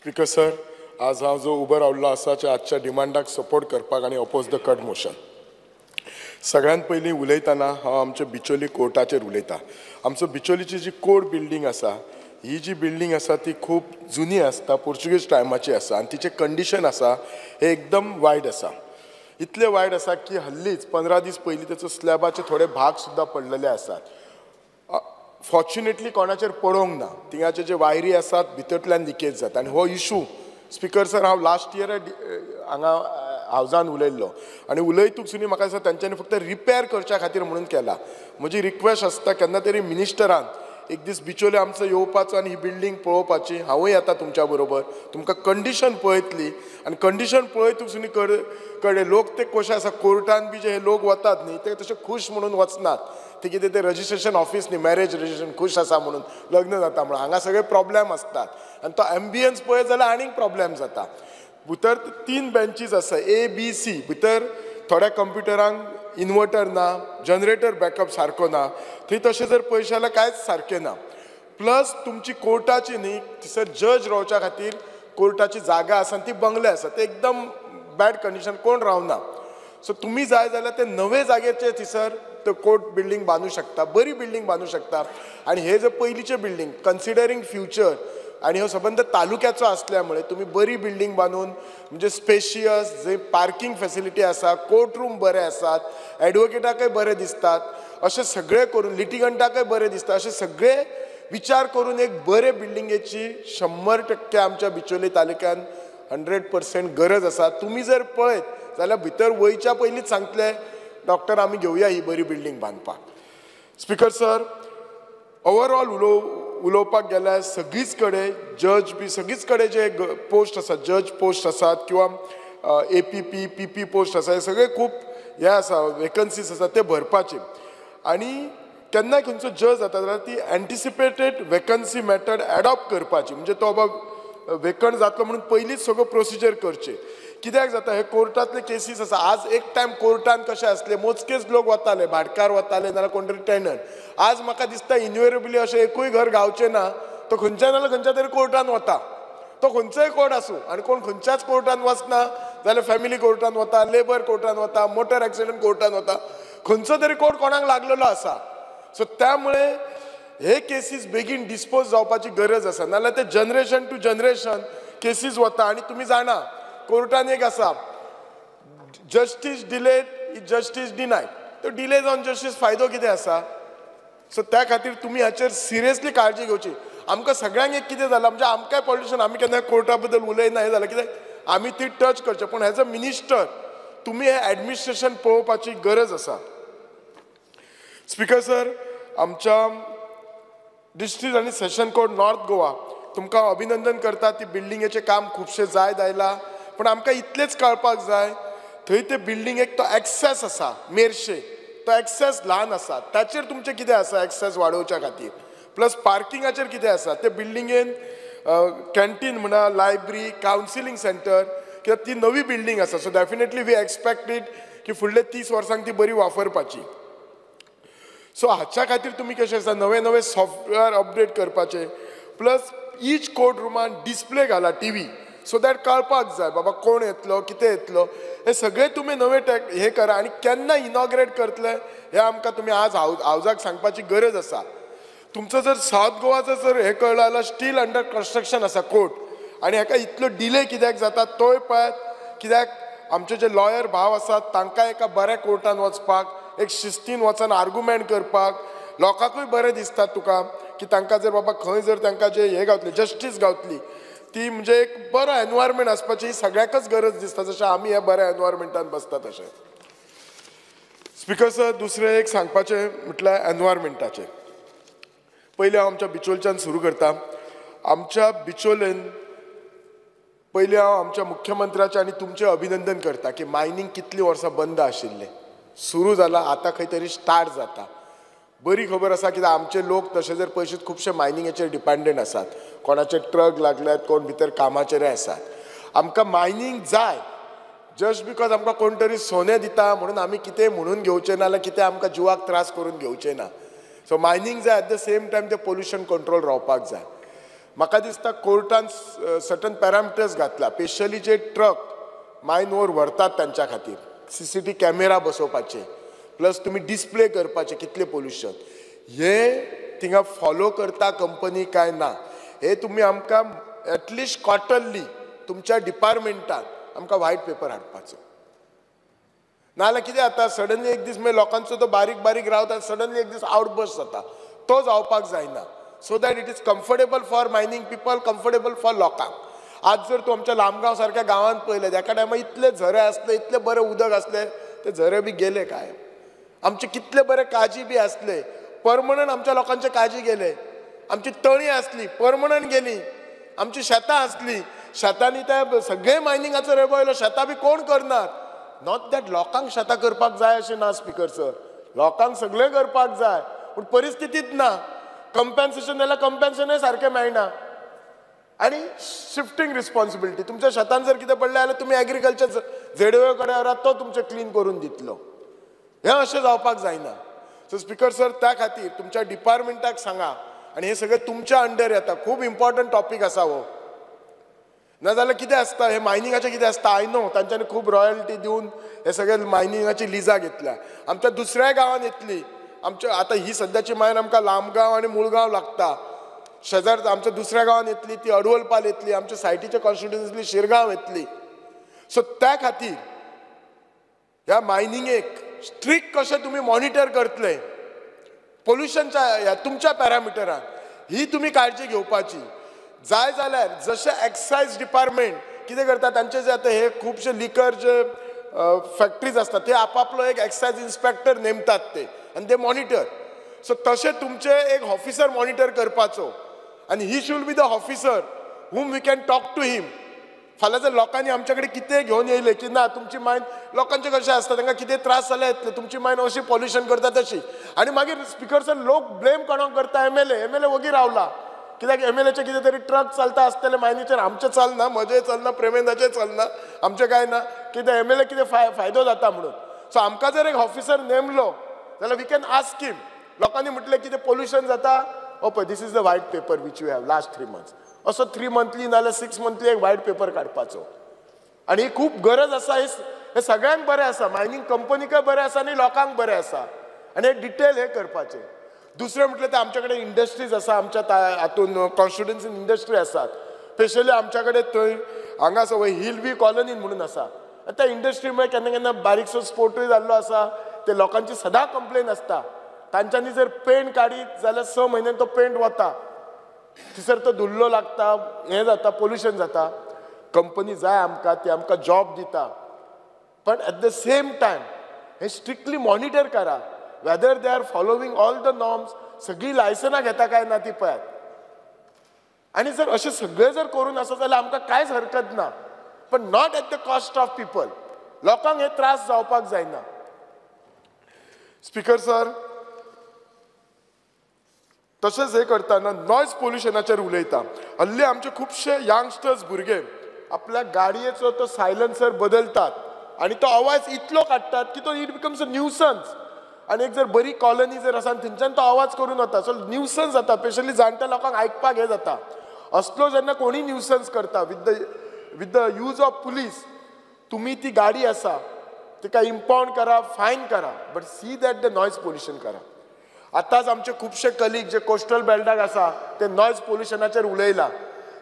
Speaker sir, आज हांव जो उबो रावल्लो आसा आजच्या डिमांडाक सपोर्ट करपाक आनी अपोज the cut motion. सगळ्यांत पयलीं उलयतना हांव आमच्या बिचोली कोर्टाचेर उलयता. आमचो बिचोलीची जी कोर्ट बिल्डींग आसा, ही जी बिल्डींग आसा ती खूब जुनी आसता, पोर्चुगीज टायमाची आसा आनी तिचें कंडिशन आसा हें एकदम वायट आसा. इतलें वायट आसा की हल्लीच 15 दीस पयलीं तेचो स्लॅबाचे थोडे भाग सुद्दां पडलेले आसात. फॉर्च्युनेटली कोणाचेर पडोंक ना, थिंगाचे जे वायरी आसात भितरल्यान लिकेज जाता. आनी हो इशू स्पीकर सर हांव लास्ट इयर हांगा हावजान उलयल्लो आनी उलयतूच सुनी म्हाका दिसता तेंच्यांनी फक्त रिपेर करच्या खातीर म्हणून केला. म्हजी रिक्वेस्ट आसता केन्ना तरी मिनिस्टरान एक दीस बिचोले आमचो येवपाचो आनी ही बिल्डींग पळोवपाची. हांवूय येता तुमच्या बरोबर, तुमकां कंडिशन पळयतली आनी कंडिशन पळयतूच सुनी कळ्ळे लोक ते कशे आसा कोर्टान बी जे हे लोक वतात न्ही ते तशे खूश म्हणून वचनात. ते कितें ते रजिस्ट्रेशन ऑफिस न्ही, मॅरेज रजिस्ट्रेशन खूश आसा म्हणून लग्न जाता म्हणून हांगा सगळे प्रॉब्लेम आसतात आनी तो एम्बियन्स पळयत जाल्यार आनीक प्रॉब्लेम जाता. भितर 3 बेंचीस आसा, ए बी सी. भितर थोड्या कंप्युटरांक इन्वर्टर ना, जनरेटर बॅकअप सारको ना, थंय तशें जर पळयशे जाल्यार कांयच सारकें ना. प्लस तुमची कोर्टाची न्ही थंयसर जज रावच्या खातीर कोर्टाची जागा आसा आनी ती बंगले आसा, ते एकदम बॅड कंडिशन, कोण रावना. सो तुमी जाय जाल्यार ते नवे जागेचे थंयसर तो कोर्ट बिल्डींग बांदू शकता, बरी बिल्डींग बांदू शकता. आनी हे जे पयलींचे बिल्डींग कन्सिडरींग फ्युचर आनी हो सबंद तालुक्याचो आसल्यामुळे तुमी बरी बिल्डींग बांदून म्हणजे स्पेशियस, जे पार्किंग फेसिलिटी आसा, कोर्ट रूम बरे आसात, एडवोकेटाकय बरे दिसतात, अशें सगळें करून लिटिगंटाकय बरें दिसता, अशें सगळे विचार करून एक बरे बिल्डिंगेची 100% आमच्या बिचोली तालुक्यान 100% गरज आसा. तुमी जर पळयत जाल्यार भितर वयच्या पयलींच सांगतले डॉक्टर आमी घेवया ही बरी बिल्डींग बांदपाक. स्पीकर सर, ओवरऑल उलोवपाक गेल्यार सगळीच कडेन जज बी सगळीच कडेन जे पोस्ट आसात, जज पोस्ट आसात किंवा A P P P P post आसा, हे सगळे खूब हे आसा, वेकन्सीज आसा ते भरपाचे. आनी केन्ना खंयचो जज जाता जाल्यार ती एन्टिसिपेटेड वेकन्सी मेथड एडॉप्ट करपाची, म्हणजे तो बाबा वेकंट जातलो म्हणून पयलींच सगळो प्रोसिजर करचें. कित्याक जाता हे कोर्टांतले केसीस आसा. आज एक टायम कोर्टान कशें आसलें, मोजकेच लोक वताले, भाटकार वताले नाल्यार कोण तरी टेनंट. आज म्हाका दिसता इनवेरेबली अशें एकूय घर गावचें ना, तो खंयच्या नाल्यार खंयच्या तरी कोर्टान वता, तो खंयचोय कोर्ट आसूं. आनी कोण खंयच्याच कोर्टान वचना जाल्यार फॅमिली कोर्टान वता, लेबर कोर्टान वता, मोटर एक्सिडंट कोर्टान वता, खंयचो तरी कोर्ट कोणाक लागलेलो आसा. सो त्यामुळे हे केसीस बेगीन डिस्पोज जावपाची गरज आसा, नाल्यार ते जनरेशन टू जनरेशन केसीस वता. आनी तुमी जाणा कोर्टान एक आसा, justice delayed is justice denied. तो डिले जावन जस्टीस फायदो कितें आसा? सो त्या खातीर तुमी हाचेर सिरियसली काळजी घेवची. आमकां सगळ्यांक एक कितें जालां म्हणजे आमकांय पॉलिटिशन आमी केन्ना कोर्टा बद्दल उलयना, हें जालां कित्याक आमी ती टच करचें, पूण एज अ मिनिस्टर तुमी हें एडमिनिस्ट्रेशन पळोवपाची गरज आसा. स्पीकर सर, आमच्या डिस्ट्रिक्ट आनी सेशन कोर्ट नॉर्थ गोवा तुमकां अभिनंदन करता, ती बिल्डिंगेचें काम खुबशें जायत आयलां. पूण आमकां इतलेंच कळपाक जाय, थंय ते बिल्डिंगेक तो एक्सेस आसा मेरशे, तो एक्सेस ल्हान आसा, ताचेर तुमचें कितें आसा एक्सेस वाडोवच्या खातीर, प्लस पार्किंगाचेर कितें आसा, ते बिल्डिंगेन कॅन्टीन म्हणा, लायब्ररी, कावन्सिलींग सेंटर, कित्याक ती नवी बिल्डींग आसा. So definitely we expect it की फुडले 30 वर्सांक ती बरी वापरपाची. सो हाच्या खातीर तुमी कशें आसा नवे नवे सॉफ्टवेअर अपडेट करपाचे, प्लस ईच कोर्ट रुमान डिस्प्ले घाला टीव्ही, सो that कळपाक जाय बाबा कोण येतलो कितें येतलो, हे सगळे तुमी नवे टॅक हे करा. आनी केन्ना इनॉग्रेट करतले हे आमकां तुमी आज हावजाक सांगपाची गरज आसा. तुमचो जर सावथ गोवाचो जर हे कळ्ळो जाल्यार स्टील अंडर कन्स्ट्रक्शन आसा कोर्ट, आनी हाका इतलो डिले कित्याक जाता तोय पळयात. कित्याक आमचे जे लॉयर भाव आसात तांकां एका बऱ्या कोर्टान वचपाक, एक शिस्तीन वचून आर्गुमेंट करपाक, लोकांकूय बरें दिसता तुका की तांकां जर बाबा खंय जर तांकां जे हे गावतले, जस्टीस गावतली, ती म्हणजे एक बरो एनवायरमेंट आसपाची सगळ्याकच गरज दिसता, जशें आमी ह्या बऱ्या एनवायरमेंटान बसता तशें. स्पीकर सर, दुसरें एक सांगपाचें म्हटल्यार एनवायरमेंटाचें. पयलीं हांव आमच्या बिचोलच्यान सुरू करता. आमच्या बिचोलेन पयलीं हांव आमच्या मुख्यमंत्र्याचें आनी तुमचें अभिनंदन करता की मायनींग कितलीं वर्सां बंद आशिल्लें, सुरू जालां, आतां खंय तरी स्टार्ट जाता. बरी खबर आसा कित्याक आमचे लोक तशें जर पयशे खुबशे मायनिंगेचेर डिपेंडंट आसात, कोणाचे ट्रक लागल्यात, कोण भितर कामाचेरय आसात. आमकां मायनींग जाय, जस्ट because आमकां कोण तरी सोनें दिता म्हणून आमी कितें म्हणून घेवचें ना, जाल्यार कितें आमकां जिवाक त्रास करून घेवचें ना. सो मायनींग जाय, एट the same time तें पोल्युशन कंट्रोल रावपाक जाय. म्हाका दिसता कोर्टान सर्टन पॅरामिटर्स घातला, स्पेशली जे ट्रक मायन ओर व्हरतात तांच्या खातीर CCTV camera बसोवपाचे, प्लस तुमी डिस्प्ले करपाचे कितले पोल्युशन हे थिंगा फॉलो करता कंपनी काय ना, हे तुमी आमकां एटलिस्ट क्वॉर्टरली तुमच्या डिपार्टमेंटान आमकां व्हायट पेपर हाडपाचो. नाजाल्यार कितें जाता, सडनली एक दीस मागीर लोकांचो तो बारीक बारीक रावता, सडनली एक दीस आवटबर्स्ट जाता, तो जावपाक जायना. So that it is comfortable for mining people, comfortable for लोकांक. आज जर तूं आमच्या लामगांव सारक्या गांवांत पळयलें, एका टायमार इतले झरे आसले, इतले बरें उदक आसलें, ते झरे बी गेले काय. आमचे कितले बरे काजी बी आसले, परमनंट आमच्या लोकांचे काजी गेले. आमची तळी आसली, परमनंट गेली. आमची शेतां आसली, शेतांनी त्या सगळे मायनिंगाचो रेबो आयलो, शेतां बी कोण करनात. Not that लोकांक शेतां करपाक जाय अशें ना स्पिकर सर, लोकांक सगळें करपाक जाय, पूण परिस्थितीच ना. कंपेन्सेशन जाल्यार कंपेन्सेशनय सारकें मेळना. आनी शिफ्टींग रिस्पॉन्सिबिलिटी, तुमच्या शेतान जर कितें पडलें जाल्यार तुमी एग्रीकल्चर झेडवे कडेन व्हरात, तो तुमचें क्लीन करून दितलो. हें अशें जावपाक जायना. सो स्पिकर सर, त्या खातीर तुमच्या डिपार्टमेंटाक सांगा, आनी हें सगळें तुमच्या अंडर येता, खूब इम्पॉर्टंट टॉपीक आसा हो. नाजाल्यार कितें आसता, हें मायनिंगाचें कितें आसता, I know तांच्यांनी खूब रॉयल्टी दिवन हे सगळे मायनिंगाची लिजां घेतल्या. आमच्या दुसऱ्या गांवांत येतली, आमच्या आतां ही सद्याची मायन आमकां लामगांव आनी मुळगांव लागता, शेजार आमच्या दुसऱ्या गांवांत येतली ती अडवलपाल येतली, आमच्या सायटीच्या कॉन्स्टिट्युएन्सींतली शिरगांव येतली. सो त्या खातीर ह्या मायनिंगेक स्ट्रिक्ट कशें तुमी मॉनिटर करतले पोल्युशनच्या ह्या तुमच्या पॅरामिटरान, ही तुमी काळजी घेवपाची. जाय जाल्यार जशें एक्सायज डिपार्टमेंट कितें करता, तांचे जे आतां हे खुबशे लिकर जे फॅक्ट्रीज आसतात ते आपापलो एक एक्सायज इन्स्पेक्टर नेमतात ते, आनी ते मॉनिटर. सो तशें तुमचे एक ऑफिसर मॉनिटर करपाचो, आनी he should be the officer whom we can talk to him. फाल्यां जर लोकांनी आमचे कडेन कितें घेवन येयलें की ना तुमची मायन, लोकांचें कशें आसता तांकां कितें त्रास जाल्यार येतले, तुमची मायन अशी पोल्युशन करता तशी, आनी मागीर स्पिकर सर लोक ब्लेम कोणाक करता, एमएलए. एमएलए वगी रावला कित्याक एमएलएचे कितें तरी ट्रक चलता आसतले मायनीचेर, आमचें चलना, म्हजें चलना, प्रेमेंदाचें चलना, आमचें कांय ना, कितें एमएलए कितें फायदो जाता म्हणून. सो आमकां जर एक ऑफिसर नेमलो जाल्यार we can ask him. लोकांनी म्हटलें कितें पोल्युशन जाता, ओ पळय this is the white paper which you have last 3 months, असो 3 मंथली नाजाल्यार 6 मंथली एक व्हायट पेपर काडपाचो. आनी ही खूब गरज आसा, हे सगळ्यांक बरें आसा, मायनींग कंपनीकय बरें आसा आनी लोकांक बरें आसा, आनी हे डिटेल हे करपाचें. दुसरें म्हटलें ते आमच्या कडेन इंडस्ट्रीज आसा, आमच्या हातून कॉन्स्टिट्युएन्सीन इंडस्ट्री आसात, स्पेशली आमच्या कडेन थंय हांगा आसा वय हिल बी कॉलनीन म्हणून आसा, त्या इंडस्ट्री मुळे केन्ना केन्ना बारीकसो स्पोर्टूय जाल्लो आसा, ते लोकांची सदां कंप्लेन आसता. तांच्यांनी जर पेंट काडीत जाल्यार 6 म्हयन्यान तो पेंट वता, थंयसर तो धुल्लो लागता, हें जाता, पोल्युशन जाता. कंपनी जाय आमकां, ती आमकां जॉब दिता, पण एट the same time हें स्ट्रिक्टली मॉनिटर करा whether they are following all the norms, सगळीं लायसनां घेता काय ना ती पळयात. आनी जर अशें सगळें जर करून आसा जाल्यार आमकां कांयच हरकत ना, पण not at the cost of people. लोकांक हे त्रास जावपाक जायना. स्पिकर सर, तशेंच हें करतना नॉयज पोल्युशनाचेर उलयता. हल्ली आमचे खुबशे यंगस्टर्स भुरगे आपल्या गाडयेचो तो सायलन्सर बदलतात आनी तो आवाज इतलो काडटात की तो it becomes a nuisance. आनी एक जर बरी कॉलनी जर आसा थंयच्यान तो आवाज करून वता, सो न्यूसन्स जाता, स्पेशली जाणट्या लोकांक आयकपाक हें जाता. असलो जेन्ना कोणी न्यूसन्स करता with the use of police, तुमी ती गाडी आसा तिका इम्पावंड करा, फायन करा, but see that the noise pollution करा. आतांच आमचे खुबशे कलीग जे कोस्टल बेल्टाक आसा ते नॉयज पोल्युशनाचेर उलयला.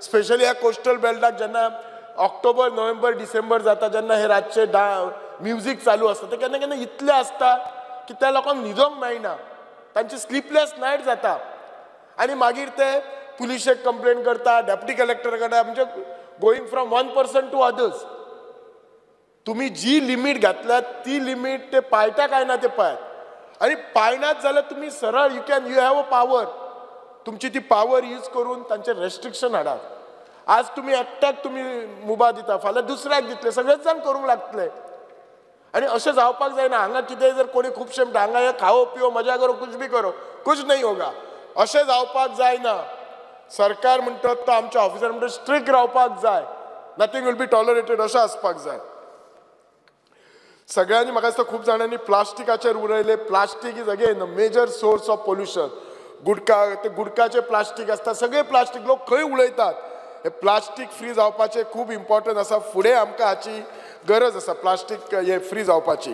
स्पेशली ह्या कोस्टल बेल्टाक जेन्ना ऑक्टोबर नोव्हेंबर डिसेंबर जाता, जेन्ना हे रातचे म्युजीक चालू आसता, ते केन्ना केन्ना इतले आसता की त्या लोकांक न्हिदोंक मेळना, तांची स्लिपलेस नायट जाता. आनी मागीर ते पुलिशेक कंप्लेन करता, डेप्युटी कलेक्टर कडेन, म्हणजे going from one person to others. तुमी जी लिमीट घातल्या ती लिमीट ते पाळटा काय ना ते पळयात, आनी पाळनात जाल्यार तुमी सरळ you have a power, तुमची ती पावर यूज करून तांचेर रेस्ट्रिक्शन हाडात. आज तुमी एकट्याक तुमी मुबा दिता, फाल्यां दुसऱ्याक दितले, सगळेच जाण करूंक लागतले. आनी अशें जावपाक जायना. हांगा कितें जर कोणी खुबशे म्हणटा हांगा हे खाओ पिओ मजा करो कुछ भी करो कुछ नहीं होगा, अशें जावपाक जायना. सरकार म्हणटात तो आमचे ऑफिसर म्हणटात स्ट्रिक्ट रावपाक जाय, नथींग will be tolerated अशें आसपाक जाय. सगळ्यांनी म्हाका दिसता खूब जाणांनी प्लास्टिकाचेर उलयले. Plastic is again a major source of pollution. Gutkha, ते गुटखाचे प्लास्टीक आसता, सगळे प्लास्टीक लोक खंय उडयतात. हे प्लास्टीक फ्री जावपाचें खूब इम्पॉर्टंट आसा. फुडें आमकां हाची गरज आसा, प्लास्टीक हे फ्री जावपाची.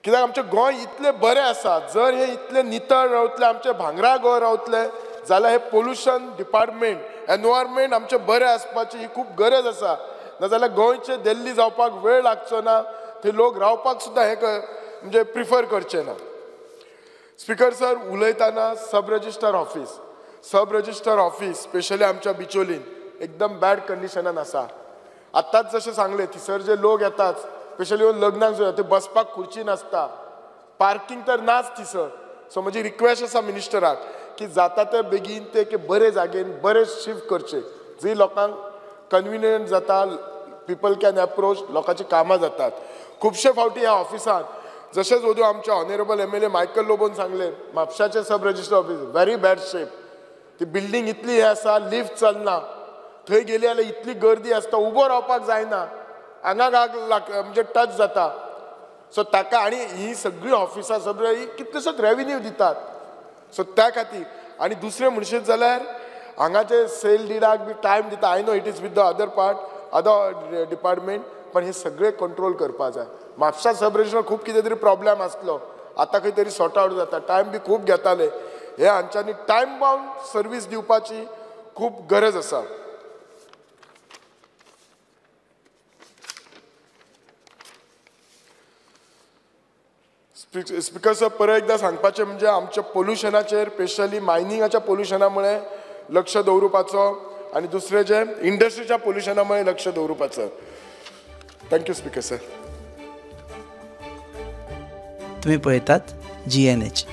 कित्याक आमचें गोंय इतलें बरें आसा, जर हे इतलें नितळ रावतलें, आमचें भांगरा गोंय रावतलें जाल्यार हे पोल्युशन डिपार्टमेंट, एनवायरमेंट आमचें बरें आसपाची ही खूब गरज आसा. नाजाल्यार गोंयचें दिल्ली जावपाक वेळ लागचो ना, थंय लोक रावपाक सुद्दां हें म्हणजे प्रिफर करचे ना. स्पिकर सर, उलयतना sub registrar office, sub registrar office specially आमच्या बिचोलीन एकदम बॅड कंडिशनान आसा. आत्ताच जशें सांगलें, थंयसर जे लोक येतात स्पेशली लग्नाक जो ते बसपाक खुर्ची नासता, पार्किंग तर नाच थंयसर. सो म्हजी रिक्वेस्ट आसा मिनिस्टराक की जाता ते बेगीन ते बरे जागेन बरे शिफ्ट करचे, जी लोकांक कन्विनियंट जाता, पिपल can approach, लोकांची कामां जातात. खुबशे फावटी ह्या ऑफिसांत जशेंच ओदू आमच्या ऑनरेबल MLA Michael लोबोन सांगलें, म्हापशाचें sub register office very bad shape, ती बिल्डींग इतली हें आसा, लिफ्ट चलना, थंय गेली जाल्यार इतली गर्दी आसता, उबो रावपाक जायना, आंगाक आग म्हणजे टच जाता. सो ताका आनी ही सगळीं ऑफिसां सगळीं कितलेशेच रेविन्यू दितात. सो त्या खातीर आनी दुसरें म्हणशीत जाल्यार हांगाचे सेल डिडाक बी टायम दिता. I know it is with the other part, other department, पण हे सगळे कंट्रोल करपा जाय. म्हापसा सब रजिस्टर खूब कितें तरी प्रॉब्लेम आसलो, आतां खंय तरी सॉर्ट आवट जाता, टायम बी खूब घेताले. हे हांच्यांनी टायम बाउंड सर्वीस दिवपाची खूब गरज आसा. स्पिकर सर, परत एकदां सांगपाचें म्हणजे आमच्या पोल्युशनाचेर, स्पेशली मायनिंगाच्या पोल्युशना मुळे लक्ष दवरुपाचो आनी दुसरें जें इंडस्ट्रीच्या पोल्युशना मुळे लक्ष दवरुपाचो. Thank you speaker sir. तुम्ही पळयतात GNH.